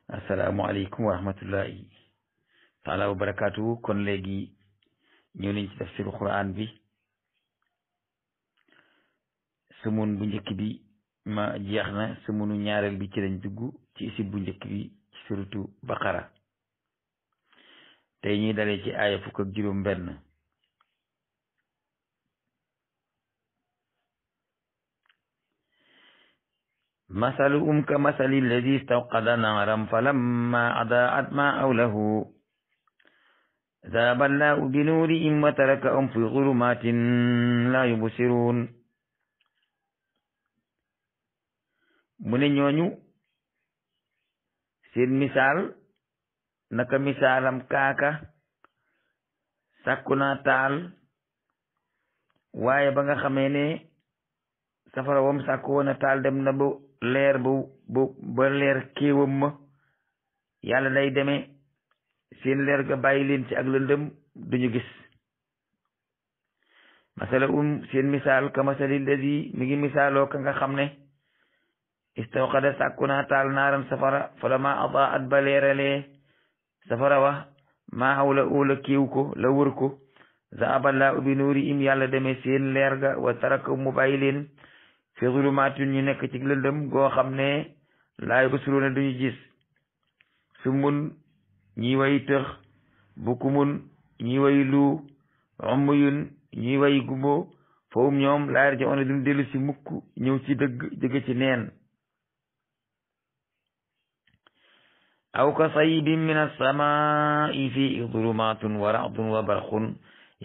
asalaamaaleykum wa rahmatullahi taala wa barakaatu. kon léegi ñëw nañ ci tafsiru quran bi. sëmun bu njëkk bi ma jeex na, sëmunu ñaareel bi ci lañ dugg ci isib bu njëkk bi ci suratu baqara. tey ñuy dalee ci aaya fukk ak juróom benn. masaluhum ka masali alladi istawqada naaran falamma adaat ma awlahu zahaba allahu bi nuurihim wa tarakahum fi zulumatin la yubsirun. mu ne ñooñu seen misaal naka misaalam kaaka sàkku naa taal, waaye ba nga xamee ne safara wam sàkku woon a taal dem na ba leer ba leer kéewam ma, yàlla day demee seen leer ga bàyyi leen ci ak lëndëm duñu gis. masala seen misaal ka masali lazi mi ngi misaaloo ka nga xam ne istawqada sàkku naa taal naaran safara falama adaat ba leeralee safara wa maa hawla la kéew ko la wër ko zahaba allahu bi nuurihim yàlla demee seen leer ga wa taraka mu bàyyi leen fi zulumatin ñu nekk ci lëndëm goo xam ne laa yubsiruuna duñu gis. summun ñi way tëx, bukumun ñi way lu, umyun ñi way gumbo, fahum ñoom laa yarji'uuna duñu dellu si mukk ñëw ci dëgg jóge ci neen. aw ka sayyibin min as-samaa'i fiihi zulumaatun wa ra'dun wa barqun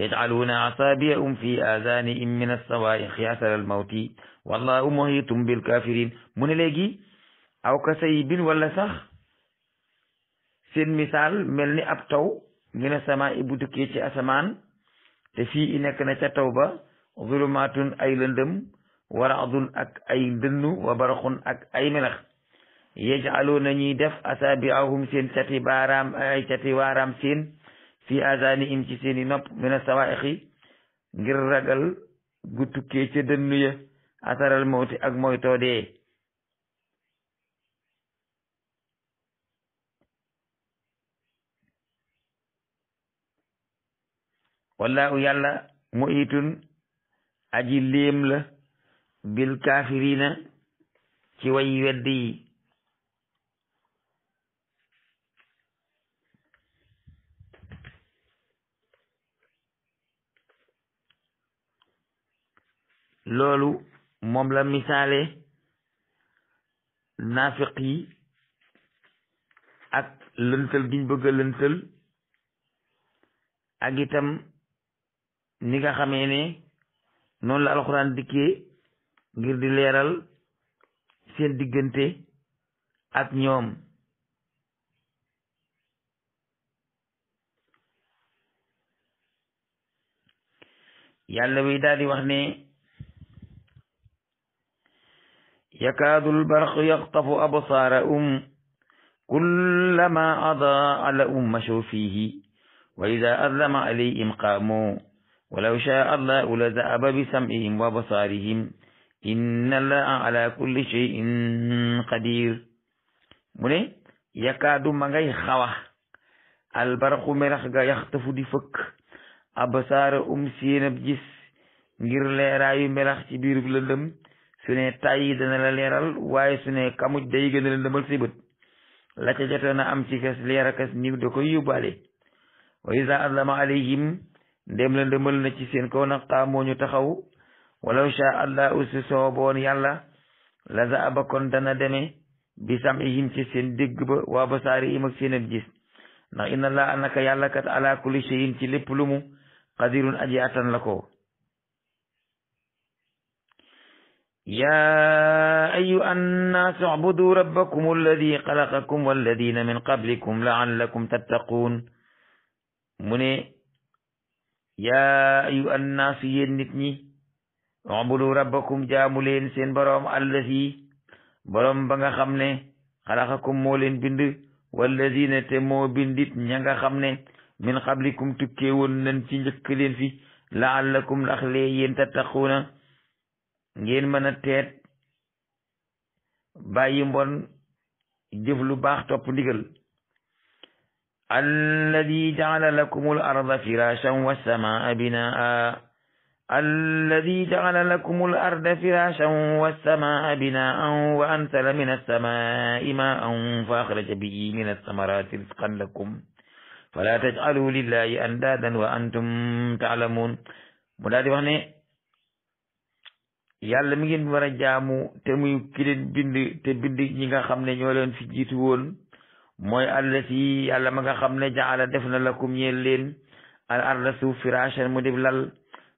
yaj'aluuna asaabi'ahum fi aazaanihim min as-sawaa'iqi hasara al-mawti wallahu muhiitun bil kaafiriin. mu ne léegi aw ka sayyibin wala sax seen misaal mel ni ab taw min as-samaa'i bu tukkee ci asamaan te fii nekk na ca taw ba zulumaatun ay lëndëm wa ra'dun ak ay dënnu wa barqun ak ay melax yaj'aluuna ñuy def asaabi'ahum seen cati baaraam ay cati waaraam seen fi azaanihim ci seeni nopp min as-sawaa'iqi ngir ragal gu tukkee ca dënnu ya asaral mawti ak moytoo dee. wallahu yàlla muhiitun aji léem la bil kaafiriina ci way weddi yi. loolu moom la misaale naafiq yi ak lëntal giñ bëgg a lëntal ak itam ni nga xamee ne noonu la alxuraan dikkee ngir di leeral seen diggante ak ñoom. yàlla wi daal di wax ne yakaadul barqu yaxtafu absaarahum kullama adaa lahum mashaw fiihi wa idaa azlama alayhim qaamu walaw shaa allahu la zahaba bi sam'ihim wa absaarihim inna allaha ala kulli shay'in qadir. mu ne yakaadu ma ngay xawa albarqu melax ga yaxtafu di fëkk absaarahum seenab gis ngir leeraayu melax ci biirub lëndëm su ne tàyyi dana la leeral, waaye su ne kamuj day gën a lëndëmal say bët. la ca jotoon a am ci kas leer a kas niw da koy yóbbaale. wa iza azlama alayhim ndem lëndëmal na ci seen kaw nag qaamoo ñu taxaw walaw shaa allahu su sooboon yàlla la zaaba kon dana deme bi sam'ihim ci seen dégg ba wa basaarihim ak seen ab gis. ndax inna allaha naka yàlla kat ala kulli shay'in ci lépp lu mu qadirun aji attan la ko. yaa ayyuha nnaasu u'budu rabbakum alladi xalaqakum walladina min qablikum la'allakum tattaquun. mu ne yaa ayyuha nnaasu yéen nit ñi u'budu rabbakum jaamu leen seen boroom alladi boroom ba nga xam ne xalaqakum moo leen bind walladina te moo bindit ña nga xam ne min qablikum tukkee woon nañ ci njëkk leen fi la'allakum ndax lee yéen tattaquuna ngeen mën a teet bàyyi mbon jëf lu baax topp ndigal. alladi ja'ala lakumul arda firashan wassamaa binaa alladi ja'ala lakumul arda firashan wassamaa binaan wa anzala minas samaa'i maa'an fa akhraja bihi minas samarati rizqan lakum fala taj'alu lillahi andaadan wa antum ta'lamun. mu daal di wax ne yàlla mi ngeen war a jaamu te muy ki leen bind te bind ñi nga xam ne ñoo leen fi jiitu woon mooy allati yàlla ma nga xam ne jaala def na lakum ñeel leen al arda suuf firashan mu def lal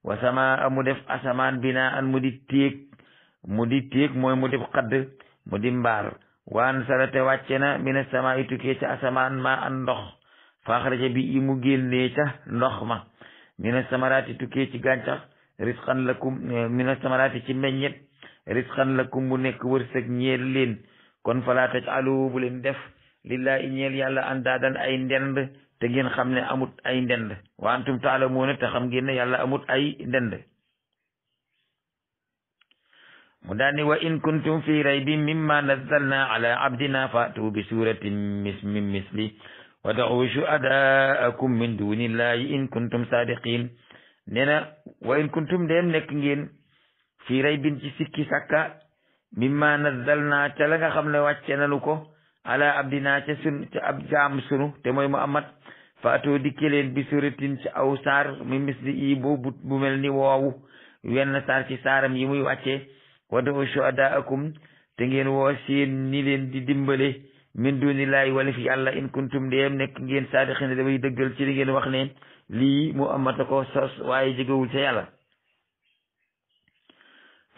wa samaa mu def asamaan binaan mu di téeg mooy mu def xadd mu di mbaar wa ansala te wàcce na mina samaa i tukkee ca asamaan ma an ndox fa axraja bi i mu génnee ca ndox ma mina samaraati tukkee ci gàncax risqan lakum mina samaraati ci meññet risqan lakum bu nekk wërsëg ñeel leen kon fala tajalu bu leen def lillahi ñeel yàlla andaadan ay ndend te ngeen xam ne amut ay ndend wa antum taalamuuna te xam ngeen ne yàlla amut ay ndend. mu daani wa in kuntum fi raybin mimma nazzalna ala abdina fa'tu bi suratin min misli wa da'u shuhadaakum min dunillahi in kuntum sadiqin. nee na wa in kuntum dem nekk ngeen fi raybin ci sikki sàkka mimma nazzalna ca la nga xam ne wàcce nanu ko ala abdina ca ab jaam sunu te mooy Muhammad faatoo dikke leen bi suratin ci aw saar mi misli i bu mel ni woowu wenn saar ci saaram yi muy wàcce wad'u shuhadaakum te ngeen woo seen ni leen di dimbale min dunillahi wala fi yàlla in kuntum dem nekk ngeen saadiqin damay dëggal ci li ngeen wax ne lii Muhammad ko sos waaye jógewul ca yàlla.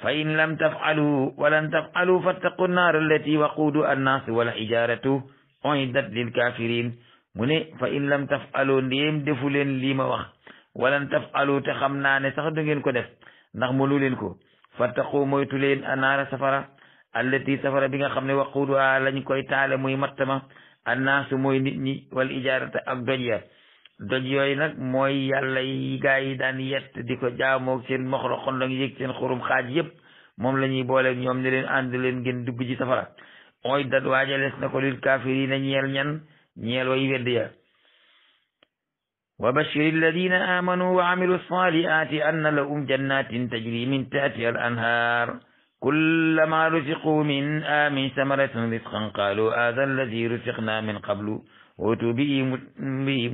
fa in lam taf'alu walan taf'alu fattaqu nnaar allati waquuduha annaas wal hijaaratu u'iddat lil kaafiriin. mu ne fa in lam taf'alu ndéem defu leen lii ma wax walan taf'alu te xam naa ne sax du ngeen ko def ndax mënu leen ko fattaqu moytu leen annaara safara allati safara bi nga xam ne waquuduha lañ koy taale muy mattama annaasu mooy nit ñi wal hijaarata ak doj ya doj yooyu nag mooy yàlla yi gaa yi daan yett di ko jaamoog seen moxro xondong yéeg seen xurum xaaj yépp moom la ñuy boole ñoom ne leen ànd leen ngeen dugg ci safara mooy dat waajalees na ko lil kaafiriina ñeel ñan ñeel way wedd ya. wa bashiri alladina amanu wa amilu salihati anna lahum jannatin tajri min tahtiha al anhar kullama ruziqu minha min samaratin rizqan qalu hadha alladi ruziqna min qablu وأتوا به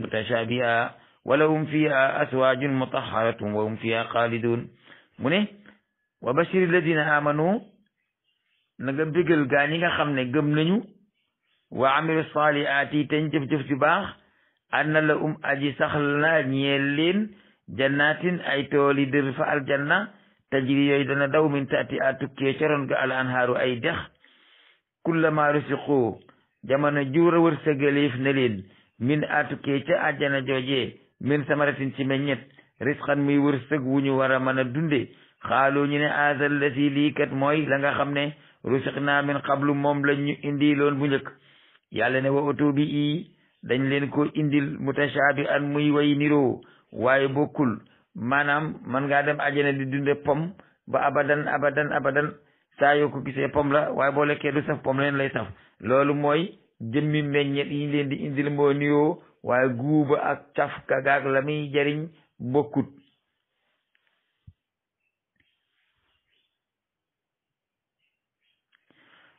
متشابها ولهم فيها أزواج مطهرة وهم فيها خالدون. mu ne wa bashir alladina amanu na nga bégal gaa ñi nga xam ne gëm nañu wa amilu salihaati te jëf-jëf ju baax anna lahum aji sax la ñeel leen jannatin ay tooli dër fa aljanna tajri yooyu dana daw min taati a tukkee caroon ga al anhaaru ay dex kullama rusiqu jamono juura wërsëgaleef ne leen min atukee ca àjjana jooje min samaratin ci meññet risqan muy wërsëg wu ñu war a mën a dunde xaalu ñu ne azal la si lii kat mooy la nga xam ne rusiqna min qablu moom lañ ñu indi loon bu njëkk. yàlla ne wa oto bi i dañ leen ko indil mutashaabi an muy way niroo waaye bokkul maanaam man ngaa dem àjjana di dunde pom ba abadan saa yoo ko gisee pom la waaye boo lekkee du saf pom leen lay saf. loolu mooy jëmmi meññet yi leen di indil moo niroo waaye guuba ak caf ka gaag la muy jariñ bokkut.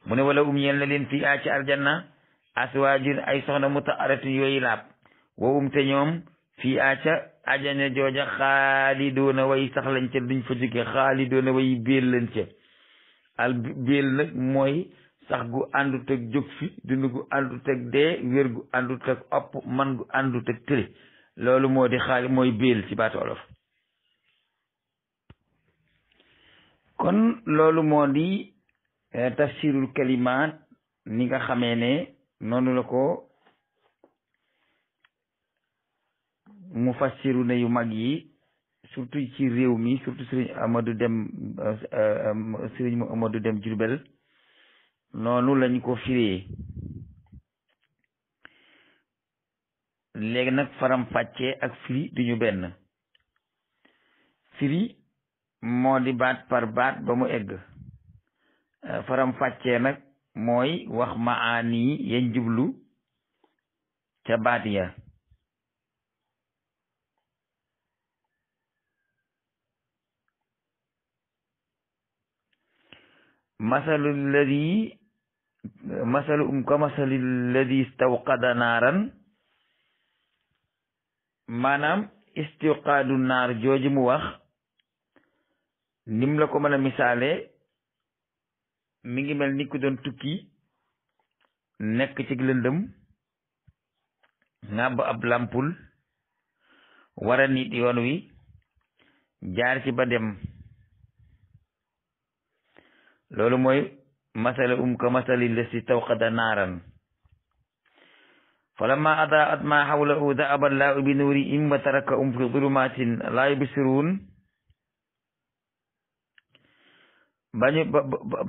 mu ne wala ñeel na leen fii ci aljanna aswaajun ay soxna mutahharatun yooyu laab wa te ñoom fii ca ajana jooja xaalidoona way sax lañ ca duñ fa jóge xaalidoona way béel lañ ca al béel nag mooy sax gu àndut ak jóg fi dund gu àndut ak dee wér gu àndut ak opp man gu àndut ak tële loolu moo di xaali mooy béel ci baatu olof. kon loolu moo di tafsirul kalimaat ni nga xamee ne noonu la ko mufassiru ne yu mag yi surtout ci réew mi surtout Serigne Amadou Dem Jurbel noonu lañ ko firee. léegi nag faram fàccee ak firi duñu benn. firi moo di baat par baat ba mu egg faram fàccee nag mooy wax maani yañ jublu ca baat ya. masalu ka masali lladi istawqada naaran, maanaam istiqaadu naar jooju mu wax nim la ko mën a misaale mi ngi mel ni ku doon tukki nekk ci lëndëm ngàbb ab lampul wara nit yoon wi jaar ci ba dem. loolu mooy masala ka masali lladi istawqada naaran falamma adaa'at ma hawlahu dhahaba Allahu bi nuurihim wa tarakahum fi dhulumatin laa yubsiruun. ba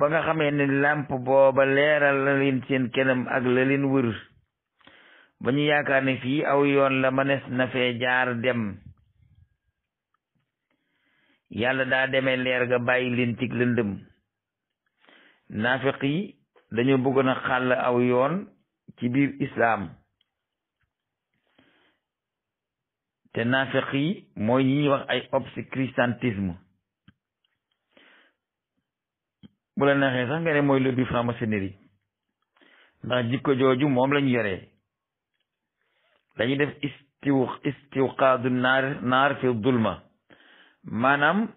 nga xamee ne làmp booba leeral la leen seen kanam ak la leen wër ba ñu yaakaar ne fii aw yoon la mënees na fee jaar dem, yàlla daa demee leer ga bàyyi leen ci lëndëm. naafiq yi dañoo bëggoon a xàll aw yoon ci biir islaam, te naafiq yi mooy ñi ñuy wax ay obscurantisme. bu la neexee sax nga ne mooy lobby franc-maçonnerie, ndax jikko jooju moom lañu yoree. dañuy def istiwqaadu naar fi dulma, maanaam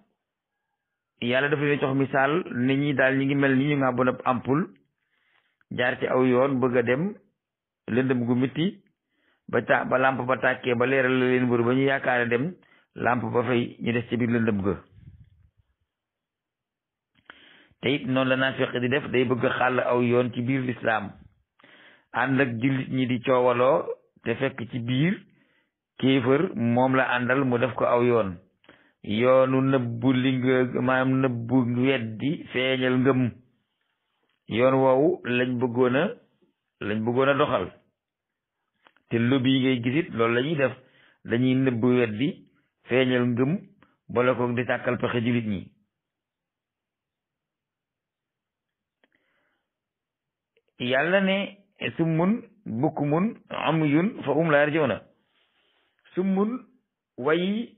yàlla dafa leen jox misaal nit ñi daal ñi ngi mel ni ñu nga bon ab ampoule jaar ci aw yoon bëgg a dem lëndëm gu mitti ba lamp ba tàkkee ba leeral la leen wër ba ñu yaakaare dem, lamp ba fay ñu des ci biir lëndëm ga. te it noonu la naafiq di def, day bëgg a xàll aw yoon ci biir lislaam ànd ak jullit ñi di coowaloo, te fekk ci biir kéefër moom la àndal mu def ko aw yoon. yoonu nëbbu li nga maanaam nëbbu weddi feeñal ngëm, yoon woowu lañ bëggoon a doxal. te lobby yi ngay gisit loolu la ñuy def, dañuy nëbbu weddi feeñal ngëm boole ko di tàkkal pexe jullit ñi. yàlla ne summun bukmun umyun fa hum laa yarji'uun. summun way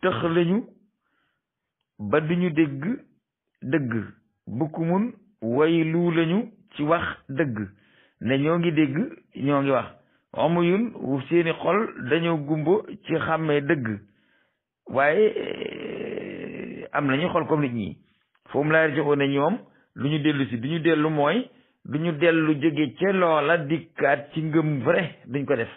tëx lañu ba duñu dégg dëgg, bukmun way lu lañu ci wax dëgg, ne ñoo ngi dégg ñoo ngi wax. umyun seeni xol dañoo gumbo ci xàmmee dëgg, waaye am nañu xol comme nit ñi. fa hum laa yarji'uun ñoom lu ñu dellu si, du ñu dellu mooy du ñu dellu jóge ca loola dikkaat ci ngëm vrai, duñ ko def.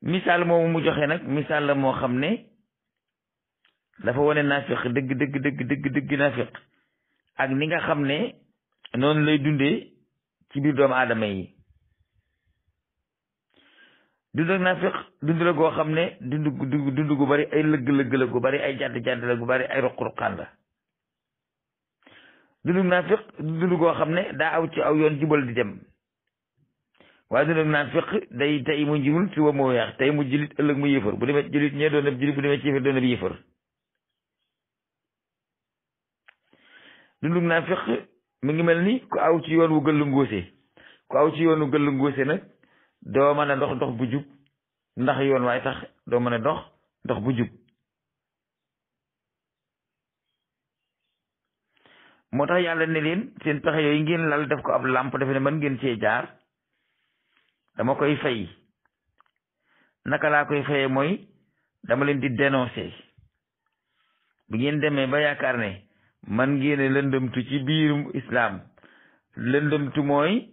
misaal moomu mu joxe nag misaal la moo xam ne dafa wane naafiq dëgg naafiq ak ni nga xam ne noonu lay dundee ci biir doomu aadama yi. dund ak naafiq dund la goo xam ne dund gu bari ay lëgg-lëgg la, gu bari ay jàdd la, gu bari ay ruq-ruqaan la. dund naafiq dund goo xam ne daa aw ci aw yoon jubal di dem, waaye dund naafiq day tey mu njimul suba mu weex, tey mu jullit ëllëg mu yëfër, bu demee jullit ñee doon ab jullit, bu demee ci yëfër doon ab yëfër. dund naafiq mi ngi mel ni ku aw ci yoon wu gëllu ngóose. ku aw ci yoon wu gëllu ngóose nag doo mën a dox bu jub ndax yoon waaye tax doo mën a dox bu jub. moo tax yàlla ne leen seen pexe yooyu ngeen lal def ko ab làmp defe ne mën ngeen cee jaar, dama koy fay. naka laa koy fayee mooy dama leen di dénoncer. bu ngeen demee ba yaakaar ne man ngeen lëndëmtu ci biirum islaam, lëndëmtu mooy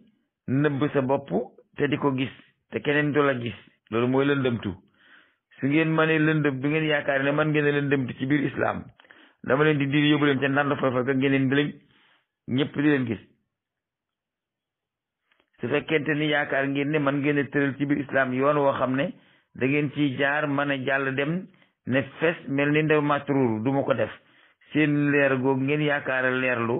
nëbb sa bopp te di ko gis te keneen du la gis, loolu mooy lëndëmtu. su ngeen mënee lëndëm, du ngeen yaakaar ne man ngeen lëndëmtu ci biir islaam, dama leen di diir yóbbu leen ca ndànd foofa ga ngeen di leen ñëpp di leen gis. su fekkente ni yaakaar ngeen ne man ngeen tëral ci biir islaam yoon woo xam ne da ngeen ciy jaar mën a jàll dem ne fes mel ni ndew matruur, du ma ko def. seen leer googu ngeen yaakaar leerlu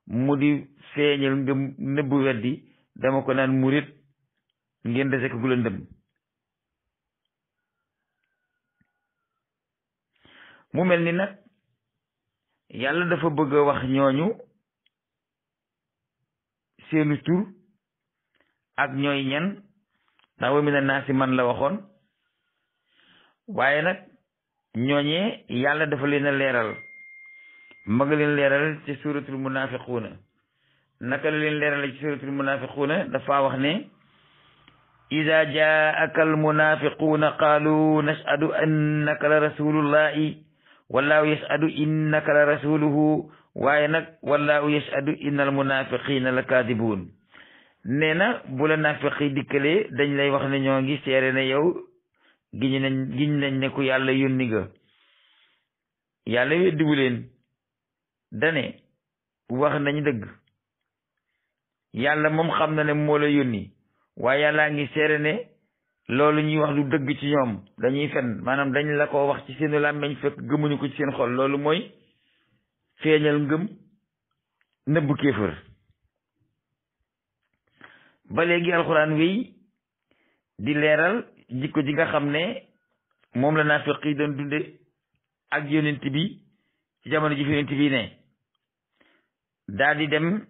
mu di feeñal nga nëbbu weddi, dama ko naan murit ngeen dese ko gu lëndëm. mu mel ni nag yàlla dafa bëgg a wax ñooñu seenu tur ak ñooy ñan ndax wa mina naasi man la waxoon waaye nag ñooñee yàlla dafa leen a leeral ma nga leen leeral ci suratul munafiquuna naka la leen leeral ci suratul munafiquuna dafa wax ne ida jaaka almunafiquuna qaalu nashhadu annaka la rasulullahi wallahu yashhadu innaka la rasuluhu waaye nag wallahu yashhadu innal munafiqina la kaadibuun nee na bu la naafiqi dikkalee dañ lay wax ne ñoo ngi seere ne yow giñ nañ ne ku yàlla yónni nga yàlla weddiwu leen dane wax nañ dëgg yàlla moom xam na ne moo la yónni waaye yàllaa ngi seere ne loolu ñuy wax lu dëgg ci ñoom dañuy fen maanaam dañ la ko wax ci seenu làmmeñ fekk gëmuñu ko ci seen xol loolu mooy feeñal ngëm nëbb kéefër ba léegi alxuraan wéy di leeral jikko ji nga xam ne moom la naafiq yi doon dunde ak yonent bi ci jamono ji fi yonent bi ne daa di dem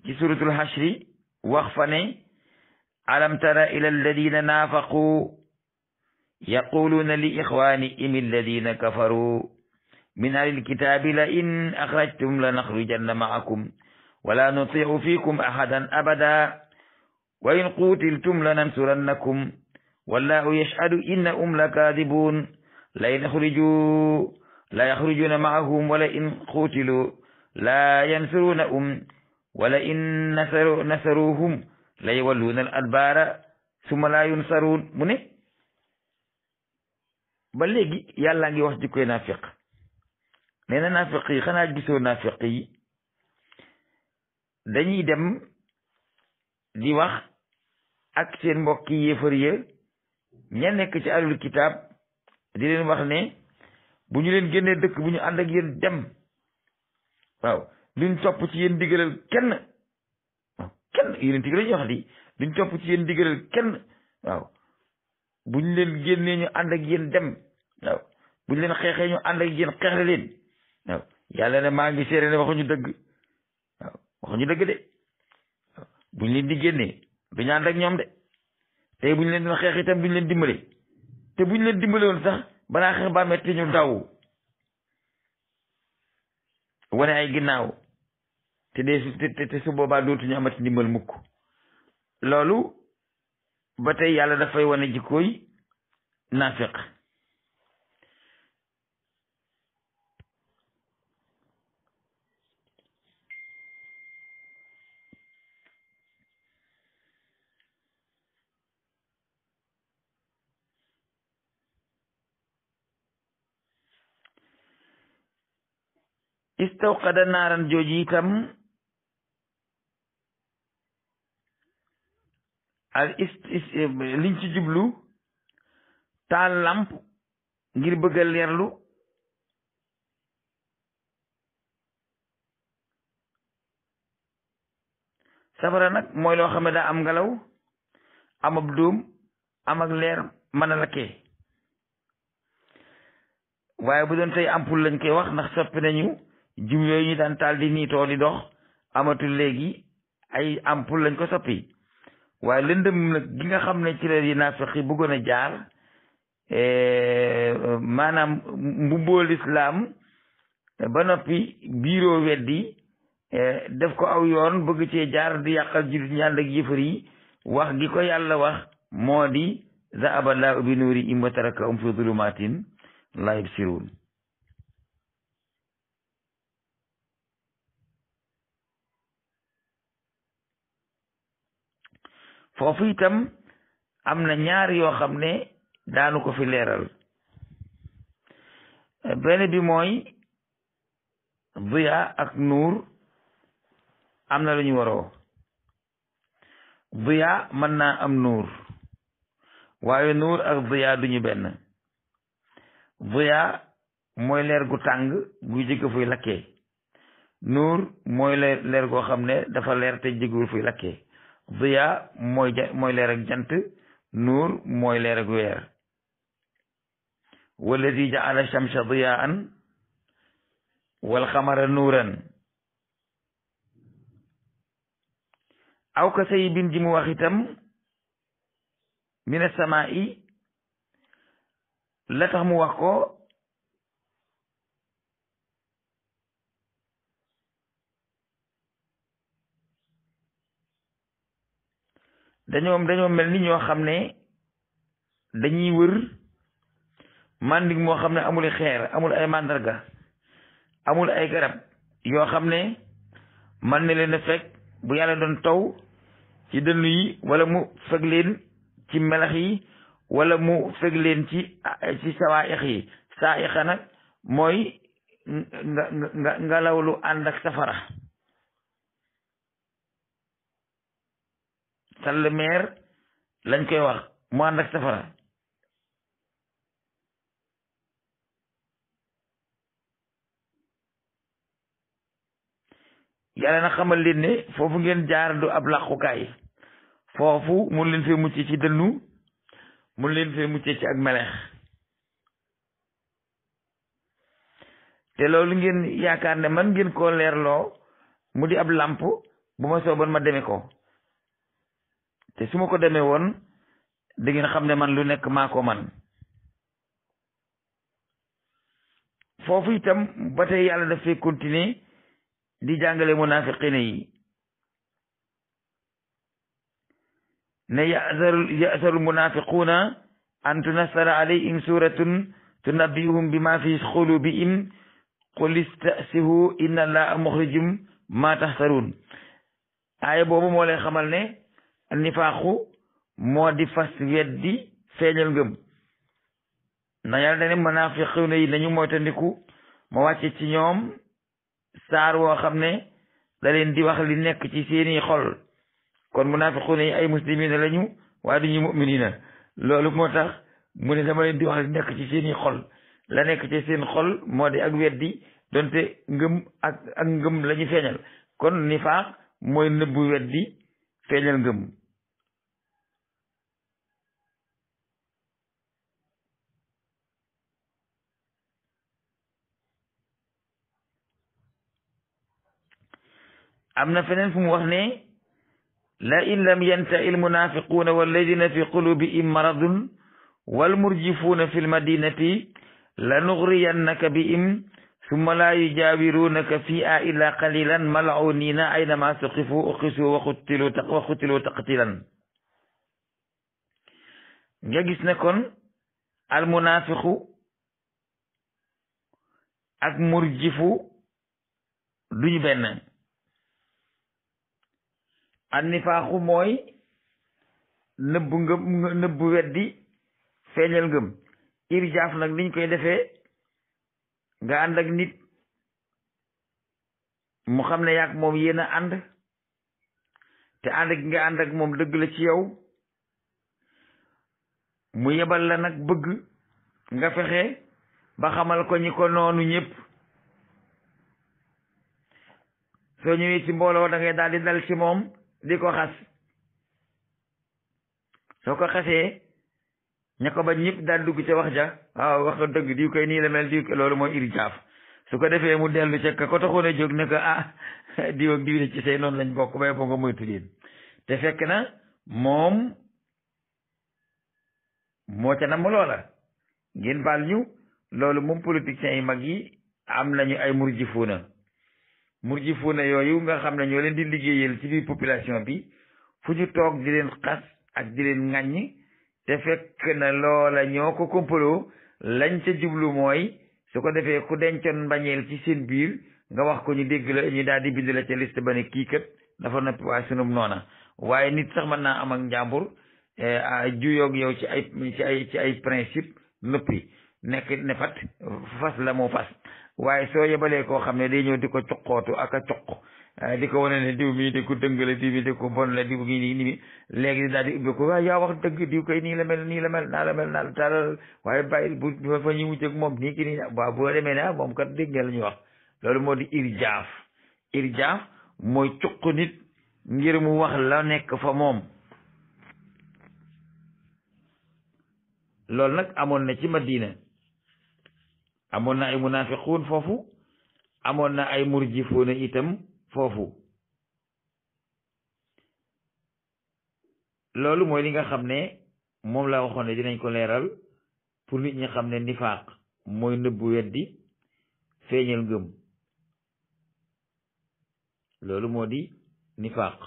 ci suratul hashri wax fa ne alam tara ila alladina naafaqu yaquluuna li ixwanihim alladina kafaru min ahli lkitaabi la in axrajtum la naxrujanna maakum wala nutiu fikum ahadan abada wa in qutiltum la nansurannakum wallahu yashhadu innahum la kaadibuun la yaxrujuna maahum wala in qutilu la yansurunahum wala in nasaruhum la yawalluuna al adbaara summa la yunsaruun mu ne ba léegi yàlla ngi wax jikkoy naafiq nee na naafiq yi xanaa gisoo naafiq yi dañuy dem di wax ak seen mbokki yéefar ya ña nekk ci alul kitaab di leen wax ne bu ñu leen génnee dëkk bu ñu ànd ak yéen dem waaw duñ topp ci yéen digalal kenn waaw kenn yéen tig la ñuy wax di duñ topp ci yéen digalal kenn waaw bu ñu leen génnee ñu ànd ak yéen dem waaw bu ñu leen xeexee ñu ànd ak yéen xeexle leen waaw yàlla ne maa ngi seere ne waxuñu dëgg waaw waxuñu dëgg de waaw bu ñu leen di génnee duñu ànd ak ñoom de tey bu ñu leen doon xeex itam duñu leen dimbale te bu ñu leen dimbale woon sax balaa xeex ba metti ñu daw wane ay ginnaaw te su boobaa dootuñu amati ndimbal mukk loolu ba tey yàlla dafay wane jikkooy naafiq istawqada naaran jooji itam liñ ci jublu taal lamp ngir bëgg a leerlu safara nag mooy loo xam ne daa am ngelaw am ab dóom am ak leer mën a lakkee waaye bu doon tey ampoule lañ koy wax ndax soppi nañu jum yooyu ñu daan taal di niitoo di dox amatul léegi ay ampoule lañ ko soppi waaye lëndëm nag gi nga xam ne ci la yi naafiq yi bëggoon a jaar maanaam mbubboo lislaam ba noppi biiroo weddi def ko aw yoon bëgg cee jaar di yàqal jullit ñi ànd ak yëfër yi wax gi ko yàlla wax moo di zahaba llaahu bi nuurihim wa tarakahum fi zulumatin laa yubsiruun foofu itam am na ñaar yoo xam ne daanu ko fi leeral benn bi mooy diya ak nuur am na lu ñu waroo diya mën naa am nuur waaye nuur ak diya duñu benn diya mooy leer gu tàng gu jege fuy lakkee nuur mooy leer goo xam ne dafa leer te jegewul fuy lakkee diya mooy leer ak jant nuur mooy leer ak weer walladi jaala shamsa diyaan wal xamara nuuran aw ka sayyibin ji mu wax itam mina samaa'i la tax mu wax ko dañoo mel ni ñoo xam ne dañuy wër màndig moo xam ne amul xeer amul ay màndarga amul ay garab yoo xam ne man na leen a fekk bu yàlla doon taw ci dënnu yi wala mu fekk leen ci melax yi wala mu fekk leen ci sawaaix yi saaixa nag mooy ngelaw lu ànd ak safara salmeer lañ koy wax mu ànd ak safara yàlla na xamal leen ne foofu ngeen jaar du ab làqukaay foofu mun leen fee mucc ci dënnu mun leen fee mucc ci ak melex te loolu ngeen yaakaar ne man ngeen koo leerloo mu di ab làmp bu ma sooboon ma deme ko te su ma ko demee woon da ngeen xam ne man lu nekk maa ko man foofu itam ba tey yàlla daf fee continuer di jàngale munafiqina yi ne ya'zarul munafiquna an tunazzala alayhim suratun tunabbihum bima fi qulubihim qul istahzi'u inna allaha mukhrijum ma tahzarun aaya boobu moo lay xamal ne nifaaxu moo di fas weddi feeñal ngëm na yàlla dane munafiquna yi nañu moytandiku ma wàcce ci ñoom saar woo xam ne da leen di wax li nekk ci seeni xol kon munafiquna yi ay muslimina lañu waaye duñu mu'minina loolu moo tax mu ne dama leen di wax li nekk ci seeni xol la nekk ci seen xol moo di ak weddi donte ngëm ak ngëm la ñu feeñal kon nifaax mooy nëbbu weddi feeñal ngëm am na feneen fu mu wax ne la in lam yantahi almunafiquna walladina fi qulubihim maradun walmurjifuuna fi lmadinati lanugriyannaka bihim summa la yujawirunaka fiha illa qalilan mal'unina aynama suqifu uqisu wa qutilu taqtilan nga gis ne kon almunafiqu ak murjifu duñu benn an nifaaxu mooy nëbbu ngëm nëbbu weddi feeñal ngëm irjaaf nag niñ koy defee nga ànd ak nit mu xam ne yaak moom yéen a ànd te ànd gi nga ànd ak moom dëgg la ci yow mu yebal la nag bëgg nga fexe ba xamal ko ñi ko noonu ñëpp soo ñëwee ci mbooloo da ngay daal di dal ci moom di ko xas soo ko xasee ña ko ba ñëpp daal dugg ca wax ja waaw wax dëgg diw koy nii la mel diw loolu mooy irjaaf su ko defee mu dellu ca ka ko taxoon a jóg ne ko diw ak diw ne ci say noonu lañ bokk bay boo nga moytu leen te fekk na moom moo ca nam loola ngeen baal ñu loolu moom politiciens yi mag yi am nañu ay murjifuuna yooyu nga xam ne ñoo leen di liggéeyal ci biir population bi fu ñu toog di leen xas ak di leen ŋàññ te fekk na loola ñoo ko kompaloo lañ ca jublu mooy su ko defee ku dencoon mbañeel ci seen biir nga wax ko ñu dégg la ñu daal di bind la ca liste ba ne kii kat dafa noppi waaye sunum noona waaye nit sax mën naa am ak njàmbur juyoog yow ci ay principe noppi nekk ne fat fas la moo fas waaye soo yebalee koo xam ne day ñëw di ko cuqootu ak a cuq di ko wane ne diw mii di ko dëng la diw mii di ko bon la diw ngi nii léegi daal di ubbi ko waaye yaa wax dëgg diw koy nii la mel naa la taral waaye bàyyil bu fa ñu mujj ak moom nii ki nii waaw boo demee ne moom kat dégg nga la ñuy wax loolu moo di irjaaf mooy cuq nit ngir mu wax la nekk fa moom loolu nag amoon na ci Madina amoon na ay munafiquun foofu amoon na ay murjifoona itam foofu. loolu mooy li nga xam ne moom laa waxoon ne dinañ ko leeral pour nit ñi xam ne nifaaq mooy nëbbu weddi feeñal ngëm loolu moo di nifaaq